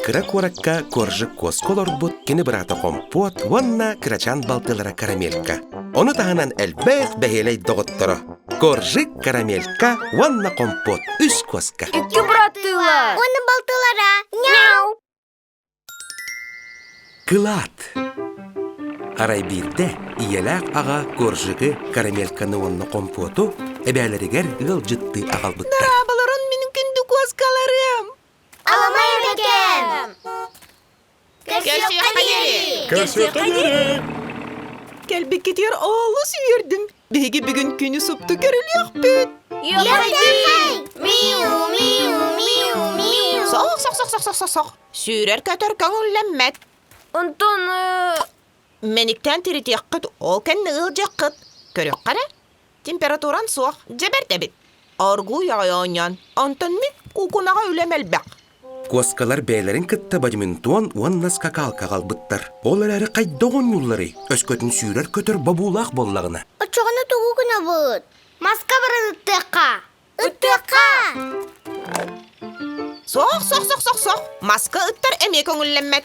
кыра куоракка Коржик куоска олорбут кини быраата Хомпуот уонна кырачаан балтылара Карамелька. Ону таһынан элбэх бэһиэлэй доҕотторо Коржик, Карамелька уонна Хомпуот үс куоска. Икки быраттыылар. Уонна балтылара. Мяу! Кылаат. Арай биирдэ ийэлээх аҕа Коржигы, Карамельканы уонна Хомпуоту эбээлэригэр ыалдьыттыы аҕалбыттар. Дорооболорун мин күндү куоскаларым! Аламай эбэкэм! Көрсүөххэ диэри! Көрсүөххэ диэри! Кэлбиккитигэр олус үөрдүм. Биһиги бүгүн күнү супту көрүлүөхпүт. Йохай! Миу, миу, миу, миу! Сох, сох, сох, сох, сох, сох. Сүүрэр-көтөр көҥүллэммэт. Онтон Мэниктэн тиритиэххит, ол кэннэ ыалдьыаххыт. Көрүөххэ эрэ. Температуран суох, дьэ бэрт эбит. Оргууй аҕай оонньоон, онтон мин куукунаҕа үлэм элбэх. Куоскалар бэйэлэрин кытта бадминтон уонна скакалка аҕалбыттар. Ол эрээри хайдах оонньуулларый? Өскөтүн сүүрэр-көтөр бобуулаах буоллаҕына. Оччоҕуна тугу гынабыт? Маска баран ыттыахха! Ыттыахха! Сох, сох, сох, сох, сох. Маска ыттар эмиэ көҥүллэммэт.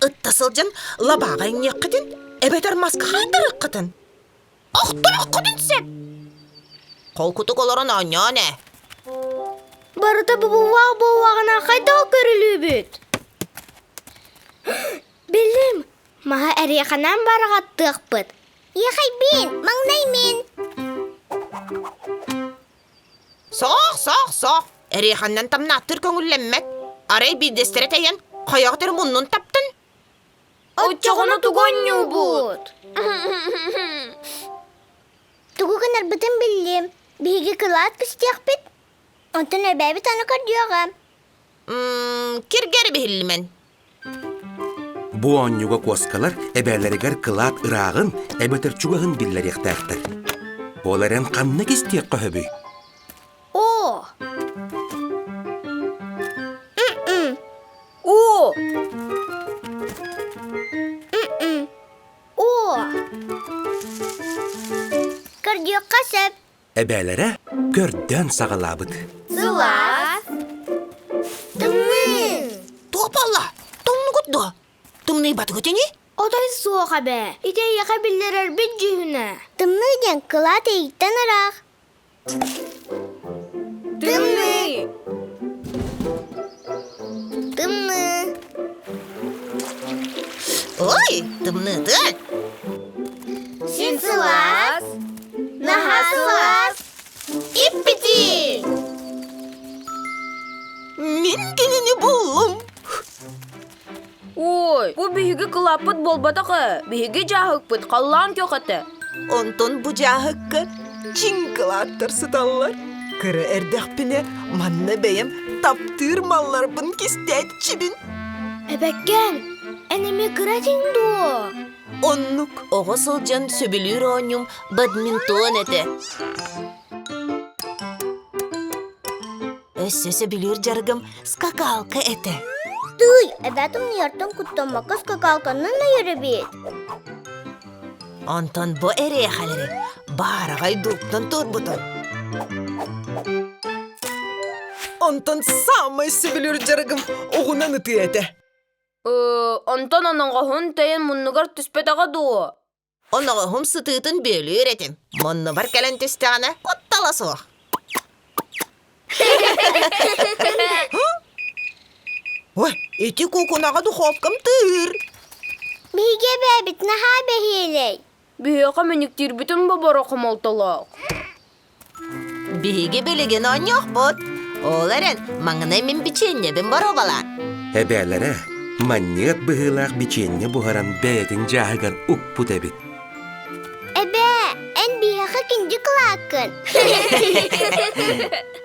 Ытта сылдьан лабааҕа иҥниэххитин, эбэтэр маска хаайтарыаххытын. Охтооххутун сөп. Холкутук олорон оонньоон ээ. Барыта бобуулаах буоллаҕына хайдах көрүлүүбүт? Билим, маһа эриэхэнэн бараҕаттыахпыт. Иэхэйбин, маҥнай мин. Сох, сох, сох. Эриэхэннэн тамнааттыыр көҥүллэммэт. Арай биирдэстэрэ тэйэн, хайаҕытыр муннун таптын. Оччоҕуна тугу оонньуубут? Тугу гынарбытын биллим. Биһиги кылаат кистиэхпит. Онтон эбээбит аны көрдүөҕэ. Киргэр биһиллимэн. Бу оонньууга куоскалар эбээлэригэр кылаат ырааҕын эбэтэр чугаһын биллэриэхтээхтэр. Ол эрэн ханна кистиэххэ сөбүй? О! М-м. О! М-м. О! Көрдүөххэ сөп. Эбээлэрэ көрдөөн саҕалаабыт. Сылаас. Тымныы. Туопалла, тоҥнугут дуо? Тымныйбатыгыт ини? Отой суох эбээ. Ити эйиэхэ биллэрэрбит дьүһүнэ. Тымныы диэн кылаат эйиттэн ыраах. Тымныы. Тымныы. Ой, тымныытын! Син сылаас. Наһаа сылаас. Иппити! Мин кинини буллум. Ой, бу биһиги кылааппыт буолбатах ээ. Биһиги дьааһыкпыт халлаан күөх этэ. Онтон бу дьааһыкка чиҥ кылааттар сыталлар. Кыра эрдэхпинэ манна бэйэм таптыыр малларбын кистээччибин. Эбэккэм, эн эмиэ кыра этиҥ дуо? Оннук оҕо сылдьан сөбүлүүр оонньуум бадминтон этэ. Өссө сөбүлүүр дьарыгым скакалка этэ. Тыый, эбээ тымныйартан куттаммакка скакалканан өйөрөбүт. Онтон бу эриэхэлэри баараҕай дууптан турбутум. Онтон саамай сөбүлүүр дьарыгым оҕунан ытыы этэ. Онтон оноҕоһун тэйэн муннугар түспэтэҕэ дуо? Оноҕоһум сытыытын бүөлүүр этим. Муннубар кэлэн түстэҕинэ, куттала суох. Ой, ити куукунаҕа духовкам тыыр. Биһиги эбээбит наһаа бэһиэлэй. Биһиэхэ мэниктиирбитин боборо хомолтолоох. Биһиги билигин оонньуохпут. Ол эрэн, маҥнай мин бичиэнньэбин боруобалаан. Эбээлэрэ манньыат быһыылаах бичиэнньэ буһаран бэйэтин дьааһыгар укпут эбит. Эбээ, эн биһиэхэ киндьи кылааккын.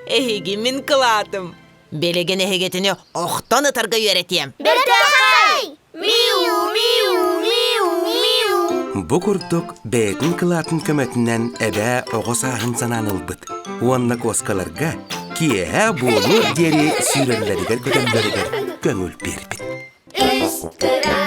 Эһиги мин кылаатым. Билигин эһигитини охтон ытарга үөрэтиэм. Бэртээхэй! Миу, миу, миу, миу. Бу курдук бэйэтин кылаатын көмөтүнэн эбээ оҕо сааһын санаан ылбыт уонна куоскаларга киэһэ буолуор диэри сүүрэллэригэр-көтөллөрүгэр көҥүл биэрбит. Үс кыра.